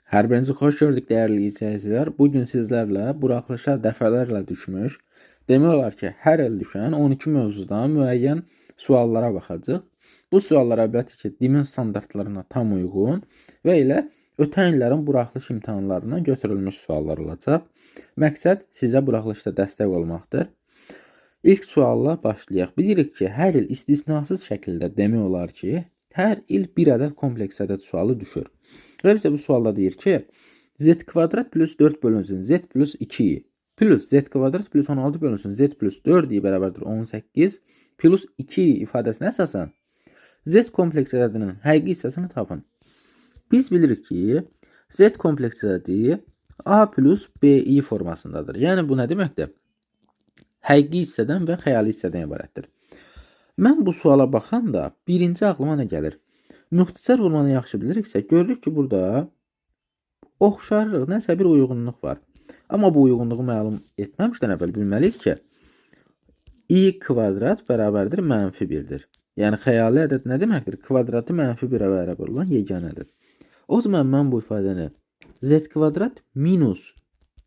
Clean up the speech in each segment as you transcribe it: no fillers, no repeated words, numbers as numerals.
Hər birinizi xoş gördük dəyərli izləyicilər. Bu gün sizlərlə buraxılışa dəfələrlə düşmüş, demək olar ki, hər il düşən 12 mövzudan müəyyən suallara baxacağıq. Bu suallar əlbəttə ki, DİM-in standartlarına tam uyğun və elə ötən illərin buraxılış imtahanlarından götürülmüş suallar olacaq. Məqsəd sizə buraxılışda dəstək olmaqdır. İlk sualla başlayaq. Bilirik ki, hər il istisnasız şəkildə demək olar ki, hər il bir ədəd kompleks ədəd sualı düşür. Və bizə bu sualda deyir ki, z kvadrat plus 4 bölünsün z plus 2 plus z kvadrat plus 16 bölünsün z plus 4i bərabərdir 18 plus 2 ifadəsinə əsasən z kompleks ədədinin həqiqi hissəsini tapın. Biz bilirik ki, z kompleks ədədi a plus bi formasındadır. Yəni bu nə deməkdir? Həqiqi hissədən və xəyali hissədən ibarətdir. Mən bu suala baxanda birinci ağlıma nə gəlir? Müxtəsər vurmanı yaxşı biliriksə, görürük ki, burada oxşarlıq, nəsə bir uyğunluq var. Amma bu uyğunluğu məlum etməmişdən əvvəl bilməliyik ki, i kvadrat bərabərdir mənfi 1-dir. Yəni xəyali ədəd nə deməkdir? Kvadratı mənfi 1-ə bərabər olan yeganə ədəd. O zaman mən bu ifadəni z kvadrat minus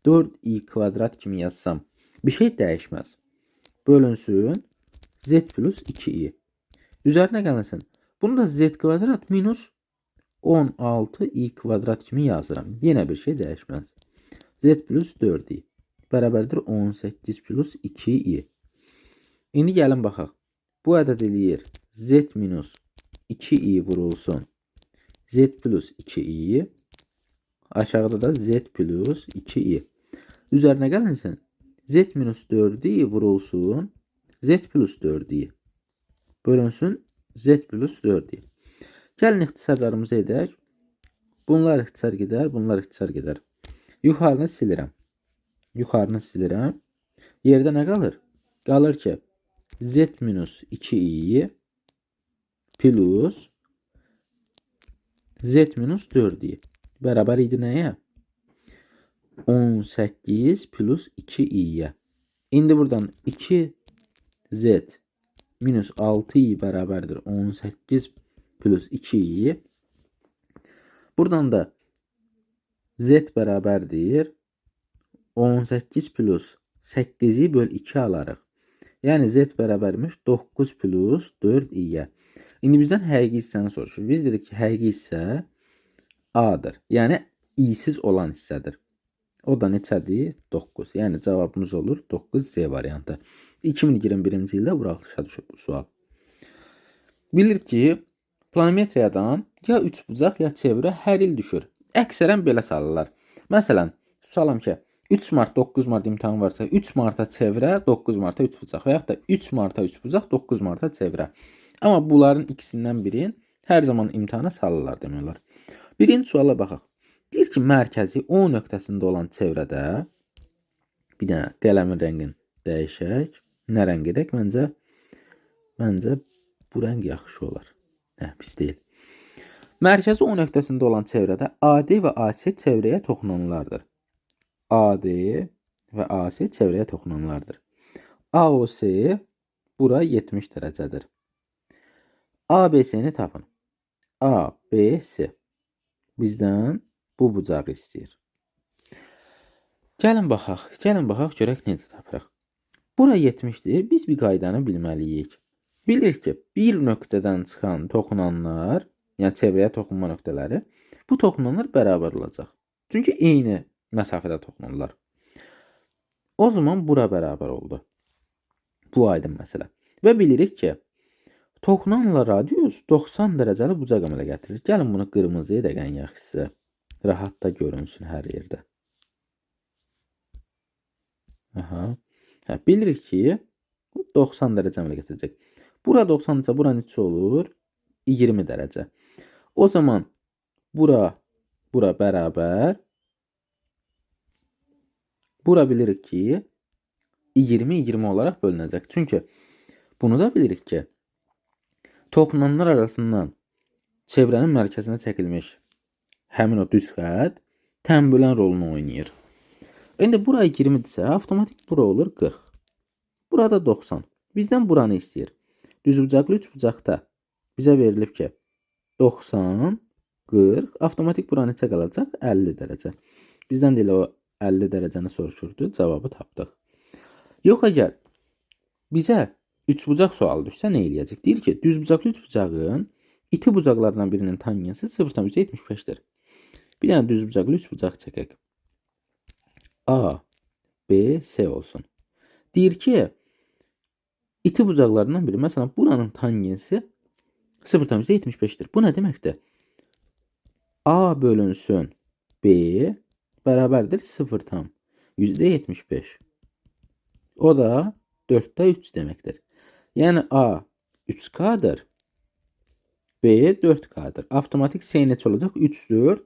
4i kvadrat kimi yazsam, bir şey dəyişməz. Bölünsün z plus 2i. Üzərinə gəlinsin. Bunu da z kvadrat minus 16i kvadrat kimi yazıram. Yenə bir şey dəyişməz. Z plus 4i bərabərdir 18 plus 2i. İndi gəlin baxaq. Bu ədəd eləyir z minus 2i vurulsun z plus 2i. Aşağıda da z plus 2i. Üzərinə gəlinsin. Z minus 4i vurulsun z plus 4i. Bölünsün z plus 4i. Gəlin ixtisarlarımızı edək. Bunlar ixtisar gedər, bunlar ixtisar gedər. Yuxarını silirəm. Yuxarını silirəm. Yerdə nə qalır? Qalır ki, z minus 2i plus z minus 4i bərabər idi nəyə? 18 plus 2i-yə. İndi buradan 2z minus 6i bərabərdir 18 plus 2i. Buradan da z bərabərdir 18 plus 8-i böl 2 alarıq. Yəni z bərabərmiş 9 plus 4i-yə. İndi bizdən həqiqi hissəni soruşur. Biz dedik ki, həqiqi hissə A-dır. Yəni i-siz olan hissədir. O da neçədir? 9. Yəni cavabımız olur 9 C variantı. 2021-ci ildə buraxılışa düşüb bu sual. Bilirik ki, planimetriyadan ya üçbucaq, ya çevrə hər il düşür. Əksərən belə salırlar. Məsələn, tutalım ki, 3 mart 9 mart imtahan varsa 3 marta çevrə, 9 marta üçbucaq və yaxud da 3 marta üçbucaq, 9 marta çevrə. Amma bunların ikisindən birini hər zaman imtahana salırlar demək olar. Birinci suala baxaq. Deyir ki, mərkəzi O nöqtəsində olan çevrədə bir dənə qələmin rəngini dəyişək. Nə rəng edək? Məncə bu rəng yaxşı olar. Hə, pis deyil. Mərkəzi O nöqtəsində olan çevrədə AD və AC çevrəyə toxunanlardır. AD və AC çevrəyə toxunanlardır. AOC bura 70 dərəcədir. ABC-ni tapın. ABC bizdən bu bucağı istəyir. Gəlin baxaq, gəlin baxaq görək necə tapırıq. Bura 70-dir. Biz bir qaydanı bilməliyik. Bilirik ki, bir nöqtədən çıxan toxunanlar, yəni çevrəyə toxunma nöqtələri, bu toxunanlar bərabər olacaq. Çünki eyni məsafədə toxunurlar. O zaman bura bərabər oldu. Bu aydın məsələ. Və bilirik ki, toxunanla radius 90 dərəcəli bucaq əmələ gətirir. Gəlin bunu qırmızı edək ən yaxşısı. Rahat da görünsün hər yerdə. Aha. Hə, bilirik ki, 90 dərəcə əmələ gətirəcək. Bura 90 isə bura neçə olur? 20 dərəcə. O zaman bura bərabər. Bura bilirik ki, 20-20 olaraq bölünəcək. Çünki bunu da bilirik ki, toxunanlar arasından çevrənin mərkəzinə çəkilmiş həmin o düz xətt tənbölən rolunu oynayır. İndi bura 20-dirsə, avtomatik bura olur 40. Burada 90. Bizdən buranı istəyir. Düzbucaqlı üçbucaqda bizə verilib ki, 90, 40. Avtomatik bura neçə qalacaq? 50 dərəcə. Bizdən də elə o 50 dərəcəni soruşurdu. Cavabı tapdıq. Yox, əgər bizə üçbucaq sualı düşsə nə eləyəcək? Deyir ki, düzbucaqlı üçbucağın iti bucaqlarından birinin tangensi 0,75-dir. Bir dənə düzbucaqlı üçbucaq çəkək. A, B, C olsun. Deyir ki, iti bucaqlarından biri, məsələn, buranın tangensi 0,75-dir. Bu nə deməkdir? A bölünsün B bərabərdir 0,75. O da 4-də 3 deməkdir. Yəni A 3K-dır, B 4K-dır. Avtomatik C neçə olacaq? 3, 4,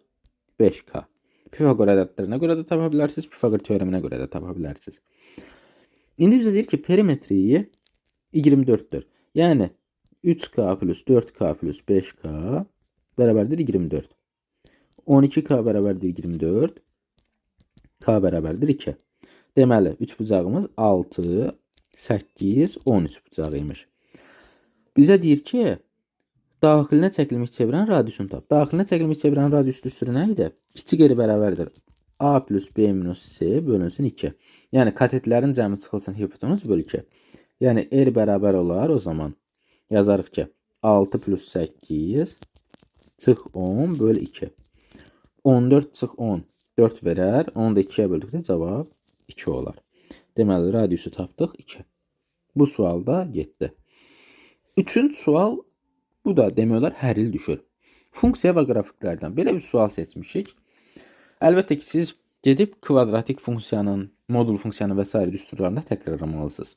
5K. Pifagor ədədlərinə görə də tapa bilərsiniz, Pifagor teoreminə görə də tapa bilərsiniz. İndi bizə deyir ki, perimetri 24-dür. Yəni 3K plus 4K plus 5K bərabərdir 24. 12K bərabərdir 24. K bərabərdir 2. Deməli, üçbucağımız 6, 8, 13 bucağı imiş. Bizə deyir ki, daxilinə çəkilmiş çevrənin radiusunu tap. Daxilinə çəkilmiş çevrənin radius düsturu nə idi? Kiçik r bərabərdir A plus B minus C bölünsün 2. Yəni, katetlərin cəmi çıxılsın hipotenuz bölü 2. Yəni, R bərabər olar o zaman. Yazarıq ki, 6 plus 8 çıx 10 bölü 2. 14 çıx 10 4 verər. Onu da 2-yə böldükdə cavab 2 olar. Deməli, radiusu tapdıq 2. Bu sual da getdi. Üçüncü sual, bu da demək olar hər il düşür. Funksiya və qrafiklərdən belə bir sual seçmişik. Əlbəttə ki, siz gedib kvadratik funksiyanın, modul funksiyanın və s. düsturlarında təkrarlamalısınız.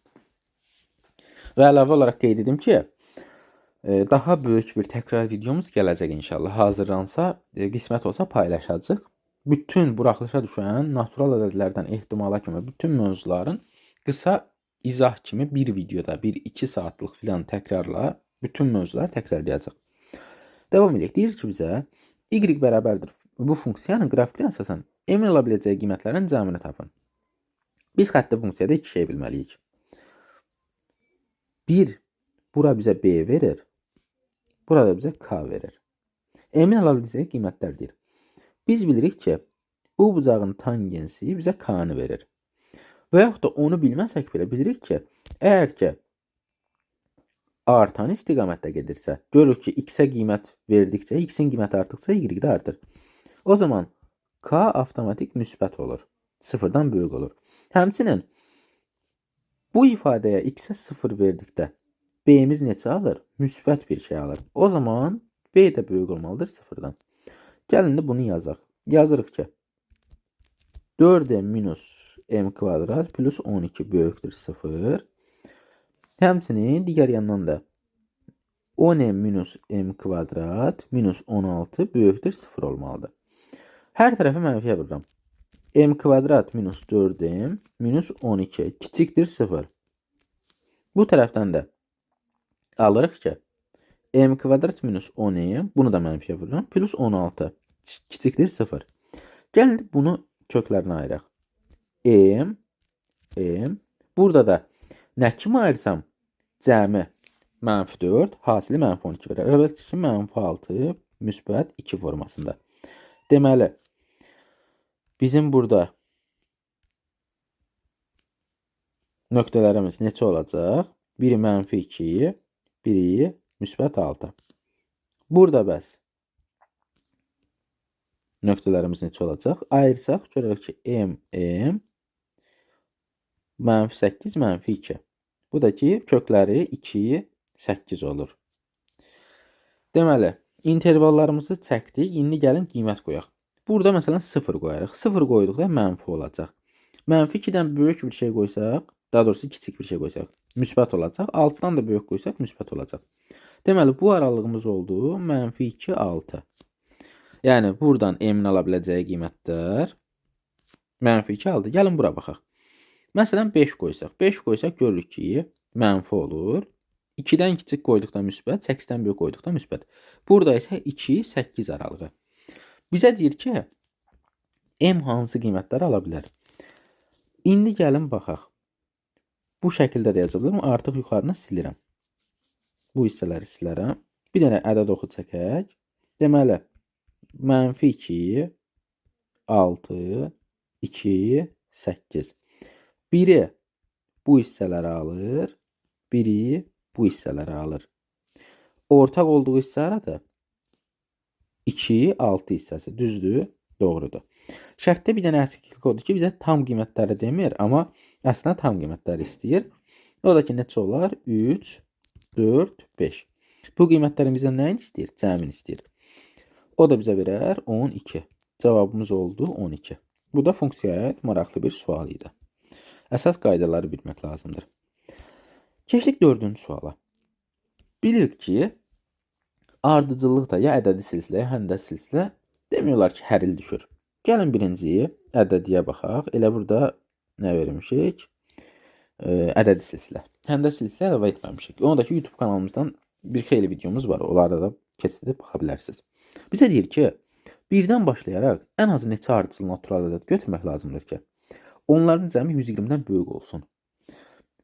Və əlavə olaraq qeyd edim ki, daha böyük bir təkrar videomuz gələcək inşallah. Hazırlansa, qismət olsa paylaşacaq. Bütün buraxılışa düşən natural ədədlərdən ehtimala kimi bütün mövzuların qısa izah kimi bir videoda 1-2 saatlıq filan təkrarla bütün mövzuları təkrarlayacaq. Davam edək. Deyir ki bizə y bərabərdir. Bu funksiyanın qrafikdən əsasən emin ola biləcəyi qiymətlərin cəmini tapın. Biz xətti funksiyada iki şey bilməliyik. Bir, bura bizə b verir. Burada bizə k verir. Emin ola biləcəyi qiymətlər deyir. Biz bilirik ki, bu bucağın tangensi bizə k-nı verir. Və yaxud da onu bilməsək belə bilirik ki, əgər ki artan istiqamətdə gedirsə, görürük ki, x-ə qiymət verdikcə, x-in qiyməti artdıqca y də artır. O zaman k avtomatik müsbət olur. Sıfırdan böyük olur. Həmçinin bu ifadəyə x-ə 0 verdikdə b-miz neçə alır? Müsbət bir şey alır. O zaman b də böyük olmalıdır sıfırdan. Gəlin də bunu yazaq. Yazırıq ki 4m minus m kvadrat plus 12 böyükdür 0. Həmçinin digər yandan da 10m minus m kvadrat minus 16 böyükdür 0 olmalıdır. Hər tərəfi mənfiyə vururam. M kvadrat minus 4m minus 12 kiçikdir 0. Bu tərəfdən də alırıq ki m kvadrat minus 10m, bunu da mənfiyə vururam, plus 16 kiçikdir 0. Gəlin bunu köklərinə ayıraq. M, m. Burada da nə kimi ayırsam cəmi mənfi 4, hasili mənfi 12 verər. Əlbəttə ki, mənfi 6 müsbət 2 formasında. Deməli, bizim burada nöqtələrimiz neçə olacaq? Biri mənfi 2, biri müsbət 6. Burada bəs nöqtələrimiz neçə olacaq? Ayırsaq, görürük ki, m, m, mənfi 8, mənfi 2. Bu da ki, kökləri 2, 8 olur. Deməli, intervallarımızı çəkdik. İndi gəlin qiymət qoyaq. Burada məsələn 0 qoyarıq. 0 qoyduqda mənfi olacaq. Mənfi 2-dən böyük bir şey qoysaq, daha doğrusu kiçik bir şey qoysaq, müsbət olacaq. 6-dan da böyük qoysaq, müsbət olacaq. Deməli, bu aralığımız oldu mənfi 2, 6. Yəni, buradan m-in ala biləcəyi qiymətlər mənfi 2, 6. Gəlin bura baxaq. Məsələn, 5 qoysaq. 5 qoysaq görürük ki, mənfi olur. 2-dən kiçik qoyduqda müsbət, 8-dən böyük qoyduqda müsbət. Burada isə 2, 8 aralığı. Bizə deyir ki, m hansı qiymətləri ala bilər? İndi gəlin baxaq. Bu şəkildə də yaza bilərəm. Artıq yuxarını silirəm. Bu hissələri silərəm. Bir dənə ədəd oxu çəkək. Deməli, Mənfi 2, 6, 2, 8. Biri bu hissələri alır, biri bu hissələri alır. Ortaq olduğu hissə haradır? 2, 6 hissəsi. Düzdür? Doğrudur. Şərtdə bir dənə əskiklik odur ki, bizə tam qiymətləri demir, amma əslində tam qiymətləri istəyir. O da ki, neçə olar? 3, 4, 5. Bu qiymətlərin bizə nəyini istəyir? Cəmini istəyir. O da bizə verər 12. Cavabımız oldu 12. Bu da funksiyaya aid maraqlı bir sual idi. Əsas qaydaları bilmək lazımdır. Keçdik dördüncü suala. Bilirik ki, ardıcıllıqda ya ədədi silsilə, ya həndəs silsilə demək olar ki, hər il düşür. Gəlin birinci ədədiyə baxaq. Elə burada nə vermişik? Ədədi silsilə. Həndəs silsilə əlavə etməmişik. Onu da ki, YouTube kanalımızdan bir xeyli videomuz var. Onlarda da keçidib baxa bilərsiniz. Bizə deyir ki, birdən başlayaraq ən azı neçə ardıcıl natural ədəd götürmək lazımdır ki, onların cəmi 120-dən böyük olsun.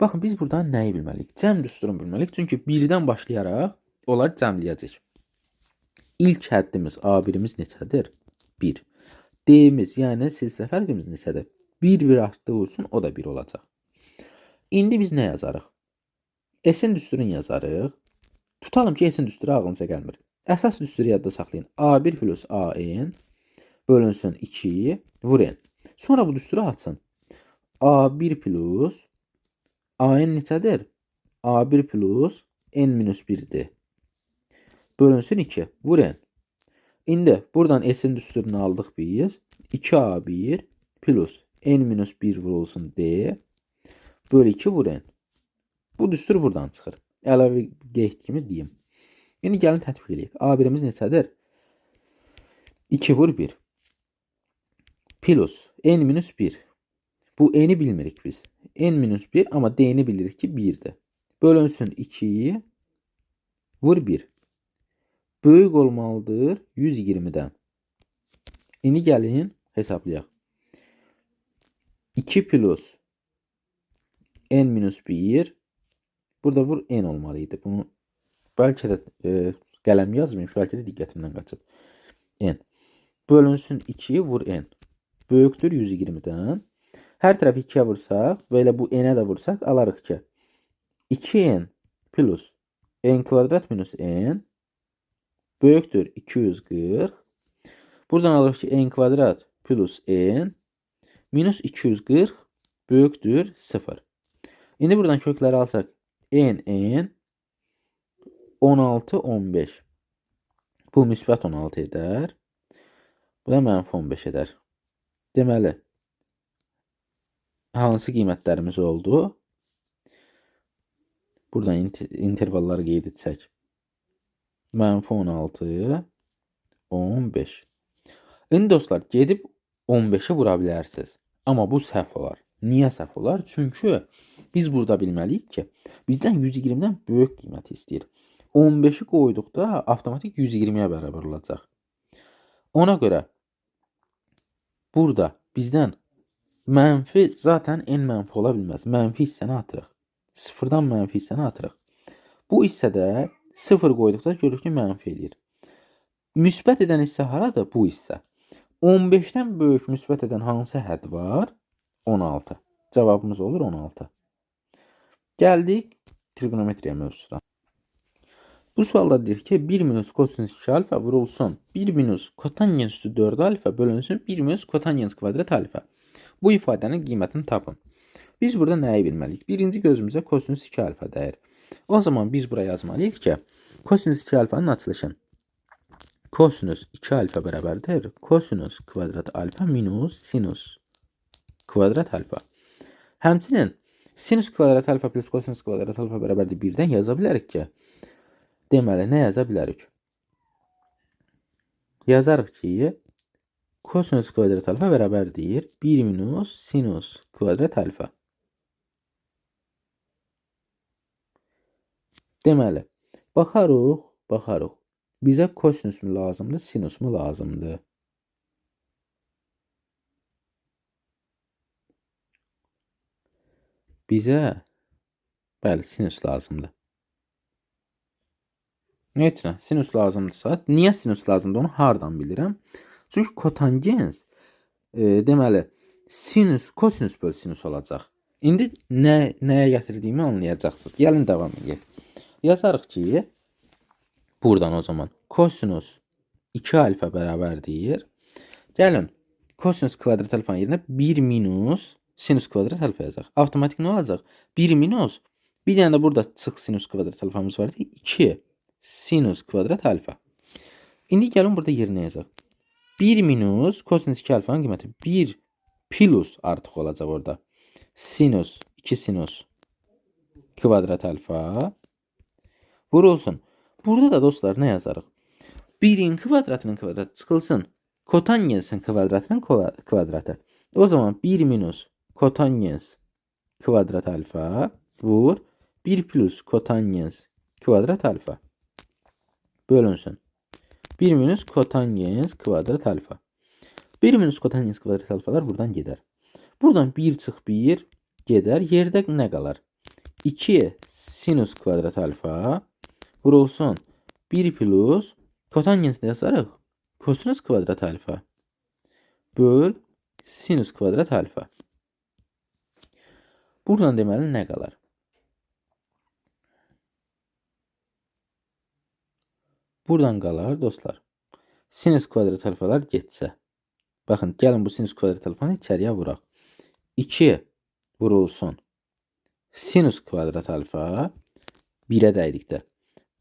Baxın, biz buradan nəyi bilməliyik? Cəm düsturunu bilməliyik. Çünki birdən başlayaraq onları cəmləyəcək. İlk həddimiz A1-imiz neçədir? 1. D-imiz, yəni silsilə fərqimiz neçədir? 1 1 artdığı üçün o da 1 olacaq. İndi biz nə yazarıq? S-in düsturunu yazarıq. Tutalım ki, S-in düsturu ağlınıza gəlmir. Əsas düsturu yadda saxlayın. A1 plus AN bölünsün 2 vur N. Sonra bu düsturu açın. A1 plus AN neçədir? A1 plus N minus 1-dir. Bölünsün 2 vur N. İndi buradan S-in düsturunu aldıq biz. 2A1 plus N minus 1 vurulsun D bölü 2 vur N. Bu düstur buradan çıxır. Əlavə qeyd kimi deyim. İndi gəlin tətbiq eləyək. A1-imiz neçədir? 2 vur 1. Plus N minus 1. Bu N-i bilmirik biz. N minus 1, amma D-ni bilirik ki 1-dir. Bölünsün 2 vur 1. Böyük olmalıdır 120-dən. İndi gəlin hesablayaq. 2 plus N minus 1. Burada vur N olmalıydı. Bunu bəlkə də qələm yazmayım, bəlkə də diqqətimdən qaçıb. N. Bölünsün 2 vur N. Böyükdür 120-dən. Hər tərəfi 2-yə vursaq və elə bu N-ə də vursaq alarıq ki 2N plus N kvadrat minus N böyükdür 240. Buradan alırıq ki N kvadrat plus N minus 240 böyükdür 0. İndi buradan kökləri alsaq N, N 16, 15. Bu müsbət 16 edər. Bu da mənfi 15 edər. Deməli, hansı qiymətlərimiz oldu? Buradan intervalları qeyd etsək. Mənfi 16, 15. İndi dostlar, gedib 15-i vura bilərsiniz. Amma bu səhv olar. Niyə səhv olar? Çünki biz burada bilməliyik ki, bizdən 120-dən böyük qiyməti istəyir. 15-i qoyduqda avtomatik 120-yə bərabər olacaq. Ona görə burada bizdən mənfi, zaten n mənfi ola bilməz. Mənfi hissəni atırıq. Sıfırdan mənfi hissəni atırıq. Bu hissədə 0 qoyduqda görürük ki, mənfi eləyir. Müsbət edən hissə haradır? Bu hissə. 15-dən böyük müsbət edən hansı hədd var? 16. Cavabımız olur 16. Gəldik trigonometriya mövzusuna. Bu sualda deyir ki, 1 minus kosinüs 2 alfa vurulsun 1 minus kotangens üstü 4 alfa bölünsün 1 minus kotangens kvadrat alfa. Bu ifadənin qiymətini tapın. Biz burada nəyi bilməliyik? Birinci gözümüzə kosinüs 2 alfa dəyir. O zaman biz buraya yazmalıyıq ki, kosinüs 2 alfanın açılışı. Kosinüs 2 alfa bərabərdir kosinüs kvadrat alfa minus sinus kvadrat alfa. Həmçinin sinus kvadrat alfa plus kosinüs kvadrat alfa bərabərdir 1-dən yaza bilərik ki, deməli, nə yaza bilərik? Yazarıq ki, kosinüs kvadrat alfa bərabərdir 1 minus sinus kvadrat alfa. Deməli, baxarıq. Bizə kosinüs mü lazımdır, sinus mu lazımdır? Bizə, bəli, sinus lazımdır. Nə üçün? Sinus lazımdırsa, niyə sinus lazımdır onu hardan bilirəm? Çünki kotangens deməli sinus, kosinus böl sinus olacaq. İndi nəyə gətirdiyimi anlayacaqsınız. Gəlin davam edək. Yazarıq ki, buradan o zaman kosinus 2 alfa bərabərdir. Gəlin, kosinus kvadrat alfanın yerinə 1 minus sinus kvadrat alfa yazaq. Avtomatik nə olacaq? 1 minus, bir dənə də burada çıx sinus kvadrat alfamız var. 2 sinus kvadrat alfa. İndi gəlin burada yerinə yazaq. 1 minus kosinus 2 alfanın qiyməti 1 plus artıq olacaq orada. Sinus 2 sinus kvadrat alfa vurulsun. Burada da dostlar nə yazarıq? 1-in kvadratının kvadratı çıxılsın. Kotangensin kvadratının kvadratı. O zaman 1 minus kotangens kvadrat alfa vur 1 plus kotangens kvadrat alfa bölünsün. 1 minus kotangens kvadrat alfa. 1 minus kotangens kvadrat alfalar buradan gedər. Buradan 1 çıx 1 gedər. Yerdə nə qalar? 2 sinus kvadrat alfa vurulsun. 1 plus kotangens də yazarıq. Kosinus kvadrat alfa böl sinus kvadrat alfa. Buradan deməli nə qalar? Buradan qalar dostlar. Sinus kvadrat alfalar getsə. Baxın, gəlin bu sinus kvadrat alfanı içəriyə vuraq. 2 vurulsun. Sinus kvadrat alfa 1-ə dəydikdə.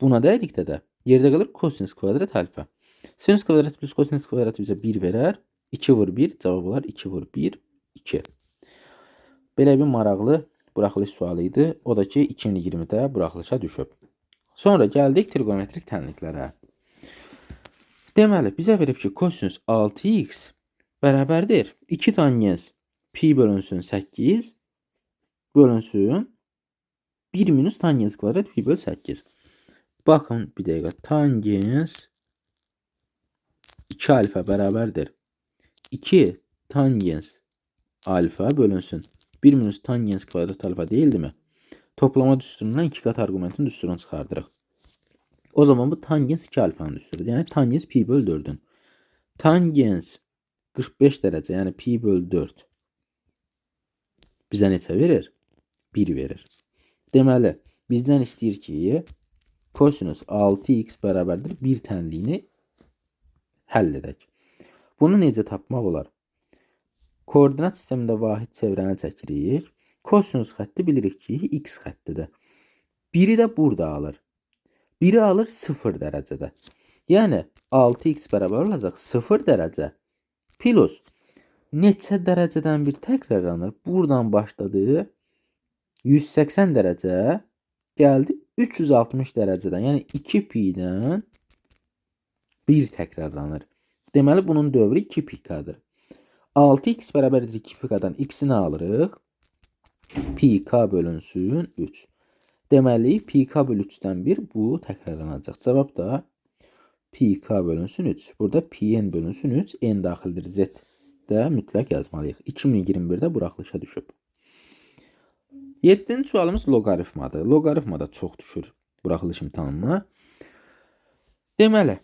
Buna dəydikdə də yerdə qalır kosinus kvadrat alfa. Sinus kvadrat plus kosinus kvadrat bizə 1 verər. 2 vur 1, cavab olar 2 vur 1, 2. Belə bir maraqlı buraxılış sualı idi. O da ki 2020-də buraxılışa düşüb. Sonra gəldik trigonometrik tənliklərə. Deməli, bizə verib ki, kosinus 6x bərabərdir 2 tangens pi bölünsün 8 bölünsün 1 minus tangens kvadrat pi böl 8. Baxın bir dəqiqə. Tangens 2 alfa bərabərdir 2 tangens alfa bölünsün 1 minus tangens kvadrat alfa deyildimi? Toplama düsturundan 2 qat arqumentin düsturunu çıxardırıq. O zaman bu tangens 2 alfanın düsturudur. Yəni tangens pi böl 4-ün. Tangens 45 dərəcə, yəni pi böl 4 bizə neçə verir? 1 verir. Deməli, bizdən istəyir ki, kosinus 6x bərabərdir 1 tənliyini həll edək. Bunu necə tapmaq olar? Koordinat sistemində vahid çevrəni çəkirik. Kosinus xətti bilirik ki, x xəttidir. Biri də burada alır. Biri alır 0 dərəcədə. Yəni 6x bərabər olacaq 0 dərəcə plus neçə dərəcədən bir təkrarlanır? Buradan başladı 180 dərəcə gəldi 360 dərəcədən, yəni 2 pi-dən 1 təkrarlanır. Deməli bunun dövrü 2 pi k-dır. 6x bərabərdir 2 pi k-dan x-i nə alırıq? Pi k bölünsün 3. Deməli pi k bölü 3-dən 1 bu təkrarlanacaq. Cavab da pi k bölünsün 3. Burada pi n bölünsün 3. N daxildir z-də mütləq yazmalıyıq. 2021-də buraxılışa düşüb. 7-ci sualımız loqaritmadır. Loqaritma da çox düşür buraxılış imtahanına. Deməli,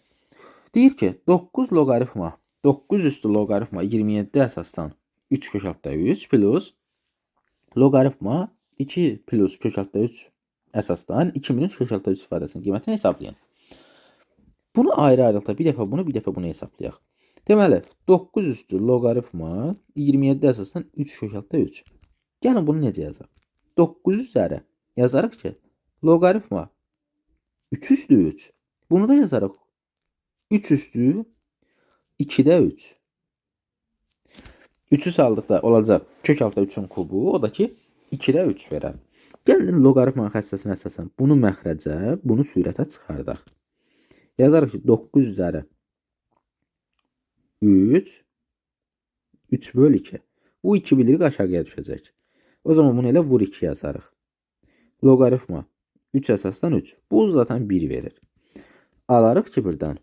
deyir ki, 9 loqaritma, 9 üstü loqaritma 27 əsasdan 3 kök altda 3 plus loqaritma 2 plus kök altda 3 əsasdan 2 minus kök altda 3 ifadəsinin qiymətini hesablayın. Bunu ayrı-ayrılıqda bir dəfə bunu, bir dəfə bunu hesablayaq. Deməli, 9 üstü loqaritma 27 əsasdan 3 kök altda 3. Gəlin bunu necə yazaq? 9 üzəri yazarıq ki, loqaritma 3 üstü 3. Bunu da yazarıq 3 üstü 2-də 3. 3-ü saldıqda olacaq kök altda 3-ün kubu, o da ki 2-də 3 verər. Gəlin loqaritmanın xəssəsinə əsasən bunu məxrəcə, bunu sürətə çıxardaq. Yazarıq ki 9 üzəri 3, 3 böl 2. Bu 2 bilirik aşağıya düşəcək. O zaman bunu elə vur 2 yazarıq. Loqaritma 3 əsasdan 3. Bu zaten 1 verir. Alarıq ki birdən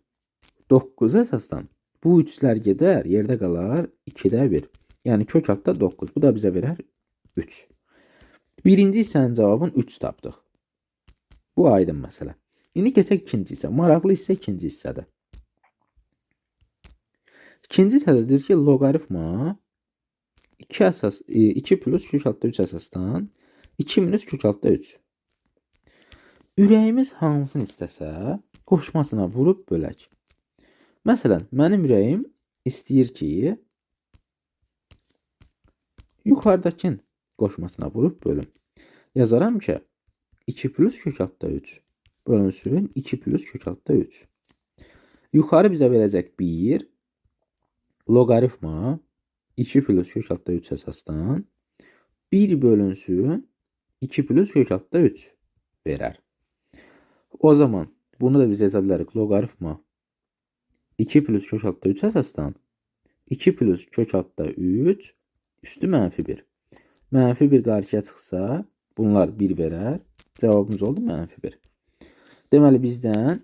9 əsasdan bu 3'lər gedər, yerdə qalar 2-də 1. Yəni kök altda 9. Bu da bizə verər 3. Birinci hissənin cavabını 3 tapdıq. Bu aydın məsələ. İndi keçək ikinci hissə. Maraqlı hissə ikinci hissədir. İkinci hissədə deyir ki, loqaritma 2 plus kök altda 3 əsasdan 2 minus kök altda 3. Ürəyimiz hansını istəsə, qoşmasına vurub bölək. Məsələn, mənim ürəyim istəyir ki, yuxarıdakın qoşmasına vurub bölüm. Yazaram ki, 2 plus kök altda 3 bölünsün 2 plus kök altda 3. Yuxarı bizə verəcək 1 loqaritma 2 plus kök altda 3 əsasdan 1 bölünsün 2 plus kök altda 3 verər. O zaman bunu da biz yaza bilərik. Loqaritma 2 plus kök altda 3 əsasdan 2 plus kök altda 3 üstü mənfi 1. Mənfi 1 qarşıya çıxsa bunlar 1 verər. Cavabımız oldu mənfi 1. Deməli bizdən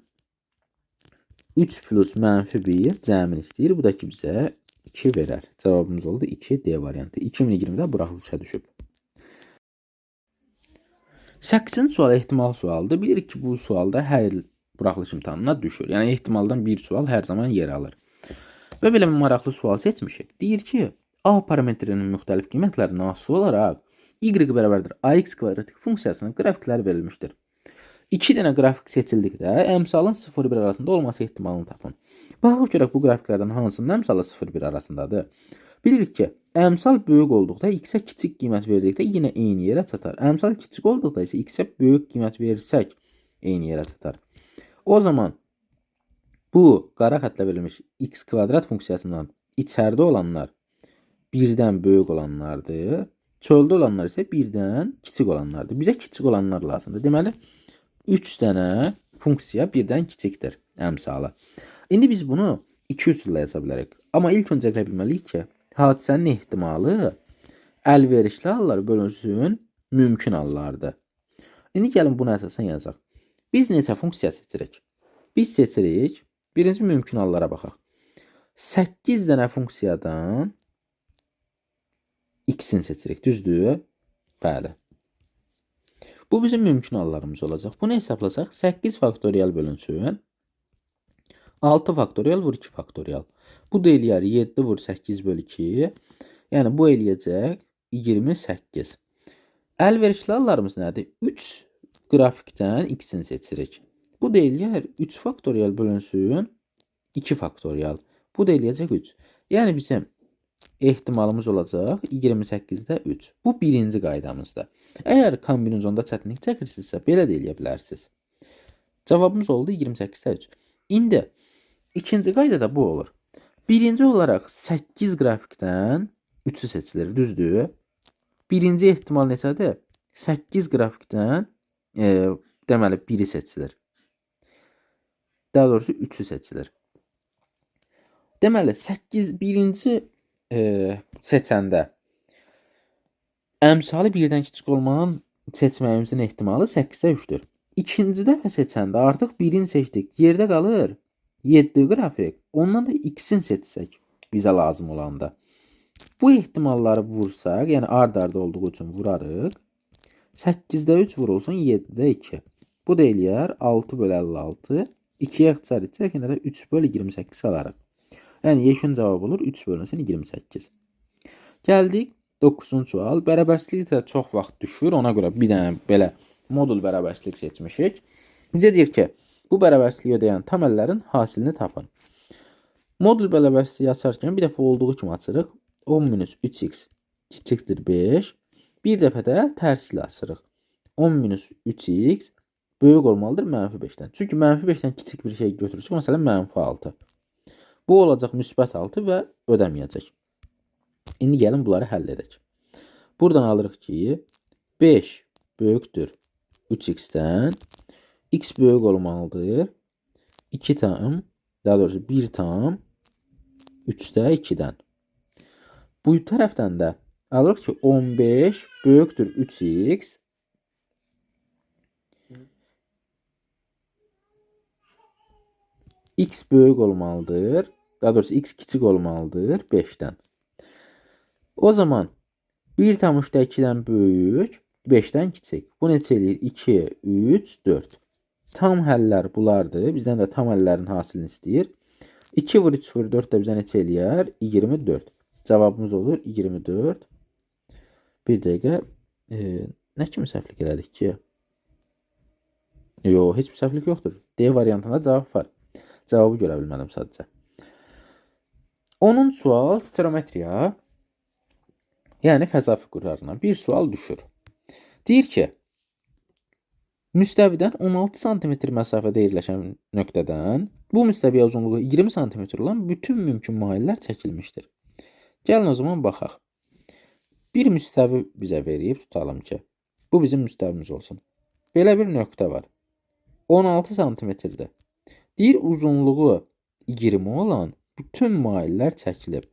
3 plus mənfi 1 cəmini istəyir. Bu da ki bizə 2 verər. Cavabımız oldu 2 D variantı. 2020-də buraxılışa düşüb. 8-ci sual ehtimal sualıdır. Bilirik ki, bu sualda hər il buraxılış imtahanına düşür. Yəni ehtimaldan bir sual hər zaman yer alır. Və belə bir maraqlı sual seçmişik. Deyir ki, A parametrinin müxtəlif qiymətlərindən asılı olaraq y bərabərdir ax kvadratik funksiyasının qrafikləri verilmişdir. 2 dənə qrafik seçildikdə əmsalın 0-1 arasında olması ehtimalını tapın. Baxaq görək bu qrafiklərdən hansının əmsalı 0-1 arasındadır. Bilirik ki, əmsal böyük olduqda x-ə kiçik qiymət verdikdə yenə eyni yerə çatar. Əmsal kiçik olduqda isə x-ə böyük qiymət versək eyni yerə çatar. O zaman bu qara xətlə verilmiş x kvadrat funksiyasından içəridə olanlar 1-dən böyük olanlardır. Çöldə olanlar isə 1-dən kiçik olanlardır. Bizə kiçik olanlar lazımdır. Deməli, 3 dənə funksiya 1-dən kiçikdir əmsalı. İndi biz bunu 2 üsulla yaza bilərik. Amma ilk öncəliklə bilməliyik ki, hadisənin ehtimalı əlverişli hallar bölünsün mümkün hallardır. İndi gəlin buna əsasən yazaq. Biz neçə funksiya seçirik? Biz seçirik, birinci mümkün hallara baxaq. 8 dənə funksiyadan x-ini seçirik, düzdür? Bəli. Bu bizim mümkün hallarımız olacaq. Bunu hesablasaq 8 faktorial bölünsün 6 faktorial vur 2 faktorial. Bu da eləyər 7 vur 8 bölü 2. Yəni bu eləyəcək 28. Əlverişli hallarımız nədir? 3 qrafikdən x-ini seçirik. Bu da eləyər 3 faktorial bölünsün 2 faktorial. Bu da eləyəcək 3. Yəni bizim ehtimalımız olacaq 28-də 3. Bu birinci qaydamızdır. Əgər kombinizonda çətinlik çəkirsinizsə, belə də eləyə bilərsiniz. Cavabımız oldu 28-də 3. İndi ikinci qayda da bu olur. Birinci olaraq 8 qrafikdən 3-ü seçilir, düzdür? Birinci ehtimal neçədir? 8 qrafikdən deməli 1-i seçilir. Daha doğrusu 3-ü seçilir. Deməli 8 birinci seçəndə əmsalı 1-dən kiçik olmanın seçməyimizin ehtimalı 8-də 3-dür. İkinci dəfə seçəndə artıq 1-ini seçdik. Yerdə qalır 7 qrafik. Ondan da x-in seçsək bizə lazım olanda. Bu ehtimalları vursaq, yəni ard-arda olduğu üçün vurarıq. 8-də 3 vurulsun 7-də 2. Bu da eləyər 6 bölü 56. 2-yə ixtisar etsək, yenə də 3 bölü 28 alarıq. Yəni yekun cavab olur 3 bölünsün 28. Gəldik 9-cu sual. Bərabərsizlik də çox vaxt düşür. Ona görə bir dənə belə modul bərabərsizlik seçmişik. Bizə deyir ki, bu bərabərsizliyi ödəyən tam əllərin hasilini tapın. Modul bərabərsizliyi açarkən bir dəfə olduğu kimi açırıq. 10 minus 3x kiçikdir 5. Bir dəfə də tərsi ilə açırıq. 10 minus 3x böyük olmalıdır mənfi 5-dən. Çünki mənfi 5-dən kiçik bir şey götürürsək, məsələn mənfi 6. Bu olacaq müsbət 6 və ödəməyəcək. İndi gəlin bunları həll edək. Buradan alırıq ki, 5 böyükdür 3x-dən, x böyük olmalıdır 2 tam, daha doğrusu 1 tam 3-də 2-dən. Bu tərəfdən də alırıq ki, 15 böyükdür 3x, x böyük olmalıdır, daha doğrusu x kiçik olmalıdır 5-dən. O zaman 1,3-də 2-dən böyük, 5-dən kiçik. Bu neçə eləyir? 2, 3, 4. Tam həllər bunlardır. Bizdən də tam həllərin hasilini istəyir. 2 vur 3 vur 4 də bizə neçə eləyər? 24. Cavabımız olur 24. Bir dəqiqə. Nə kimi səhvlik elədik ki? Yox, heç bir səhvlik yoxdur. D variantında cavab var. Cavabı görə bilmədim sadəcə. 10-cu sual stereometriya, yəni fəza fiqurlarından bir sual düşür. Deyir ki, müstəvidən 16 sm məsafədə yerləşən nöqtədən bu müstəviyə uzunluğu 20 sm olan bütün mümkün maillər çəkilmişdir. Gəlin o zaman baxaq. Bir müstəvi bizə verib, tutalım ki, bu bizim müstəvimiz olsun. Belə bir nöqtə var. 16 sm-dir. Deyir, uzunluğu 20 olan bütün maillər çəkilib.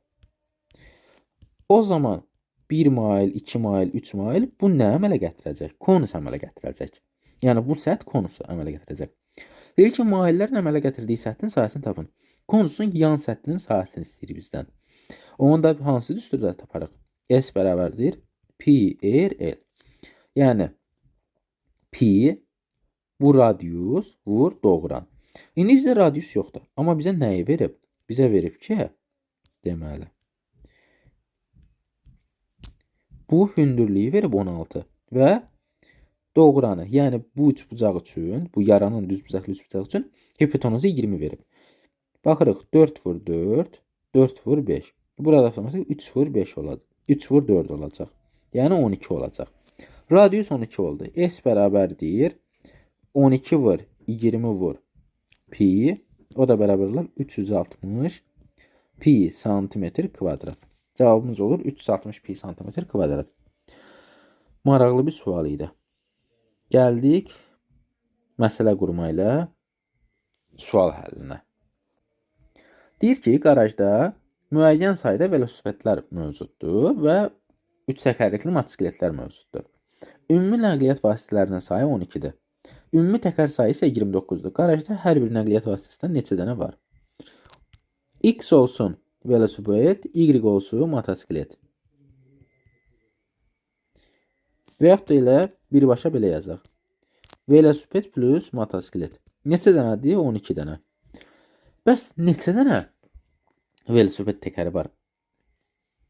O zaman 1 mail, 2 mail, 3 mail bu nə əmələ gətirəcək? Konus əmələ gətirəcək. Yəni bu səth konusu əmələ gətirəcək. Deyir ki, maillərin əmələ gətirdiyi səthin sahəsini tapın. Konusun yan səthinin sahəsini istəyir bizdən. Onu da hansı düsturda taparıq? S bərabərdir pi r l. Yəni pi bu radius vur doğuran. İndi bizə radius yoxdur. Amma bizə nəyi verib? Bizə verib ki, deməli, bu hündürlüyü verib 16 və doğuranı, yəni bu üçbucaq üçün, bu yaranan düzbucaqlı üçbucaq üçün hipotenuzu 20 verib. Baxırıq, 4 vur 4, 4 vur 5. Burada avtomatik 3 vur 5 olacaq. 3 vur 4 olacaq. Yəni 12 olacaq. Radius 12 oldu. S bərabərdir 12 vur 20 vur pi. O da bərabər olar 360 pi santimetr kvadrat. Cavabımız olur 360 pi santimetr kvadrat. Maraqlı bir sual idi. Gəldik məsələ qurma ilə sual həllinə. Deyir ki, qarajda müəyyən sayda velosipedlər mövcuddur və 3 təkərləkli motosikletlər mövcuddur. Ümumi nəqliyyat vasitələrinin sayı 12-dir. Ümumi təkər sayı isə 29-dur. Qarajda hər bir nəqliyyat vasitəsindən neçə dənə var? X olsun velosiped, Y olsun motosiklet. Və yaxud da elə birbaşa belə yazaq. Velosiped plus motosiklet. Neçə dənədir? 12 dənə. Bəs neçə dənə velosiped təkəri var?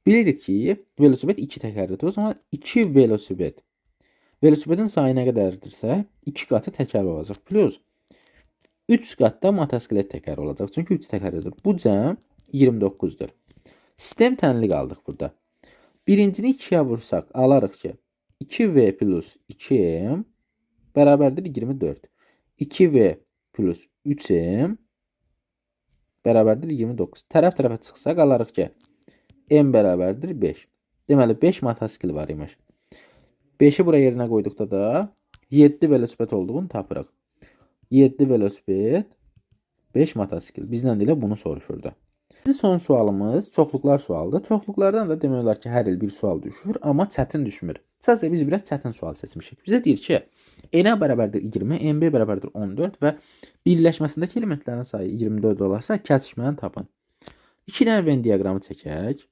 Bilirik ki, velosiped 2 təkərlidir. O zaman 2 velosiped. Velosipedin sayı nə qədərdirsə, 2 qatı təkər olacaq. Plus 3 qatda motosiklet təkəri olacaq. Çünki 3 təkərlidir. Bu cəm 29-dur. Sistem tənlik aldıq burada. Birincini 2-yə vursaq, alarıq ki, 2V plus 2M bərabərdir 24. 2V plus 3M bərabərdir 29. Tərəf-tərəfə çıxsaq, alarıq ki, M bərabərdir 5. Deməli, 5 motosikl var imiş. 5-i bura yerinə qoyduqda da 7 velosiped olduğunu tapırıq. 7 velosiped, 5 motosikl. Bizdən də elə bunu soruşurdu. Son sualımız çoxluqlar sualıdır. Çoxluqlardan da demək olar ki, hər il bir sual düşür, amma çətin düşmür. Sadəcə biz biraz çətin sual seçmişik. Bizə deyir ki, NA bərabərdir 20, MB bərabərdir 14 və birləşməsindəki elementlərin sayı 24 olarsa, kəsişməni tapın. 2 dənə Venn diaqramı çəkək.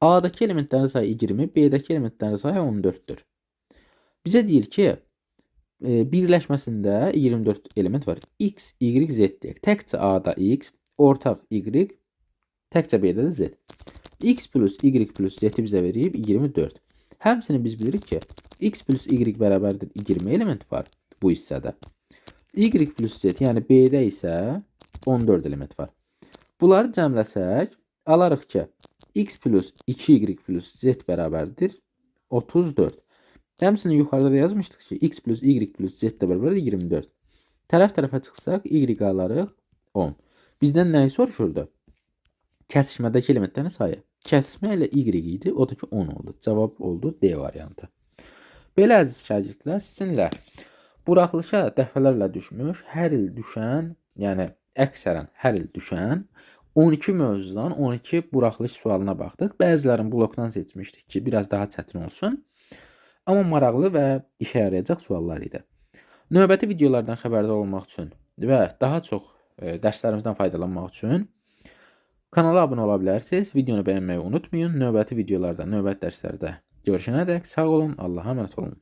A-dakı elementlərin sayı 20, B-dəki elementlərin sayı 14-dür. Bizə deyir ki, birləşməsində 24 element var. X, Y, Z deyək. Təkcə A-da X, ortaq Y, təkcə B-də də Z. X plus Y plus Z-i bizə verib 24. Həmçinin biz bilirik ki, X plus Y bərabərdir 20 element var bu hissədə. Y plus Z, yəni B-də isə 14 element var. Bunları cəmləsək, alarıq ki, X plus 2Y plus Z bərabərdir 34. Həmçinin yuxarıda da yazmışdıq ki, X plus Y plus Z də bərabərdir 24. Tərəf-tərəfə çıxsaq, Y alarıq 10. Bizdən nəyi soruşurdu? Kəsişmədəki elementlərin sayı. Kəsişmə ilə Y idi, o da ki 10 oldu. Cavab oldu D variantı. Belə əziz şagirdlər, sizinlə buraxılışa dəfələrlə düşmüş, hər il düşən, yəni əksərən hər il düşən 12 mövzudan 12 buraxılış sualına baxdıq. Bəzilərini blokdan seçmişdik ki, biraz daha çətin olsun. Amma maraqlı və işə yarayacaq suallar idi. Növbəti videolardan xəbərdar olmaq üçün və daha çox dərslərimizdən faydalanmaq üçün kanala abunə ola bilərsiniz. Videonu bəyənməyi unutmayın. Növbəti videolarda, növbəti dərslərdə görüşənədək sağ olun, Allaha əmanət olun.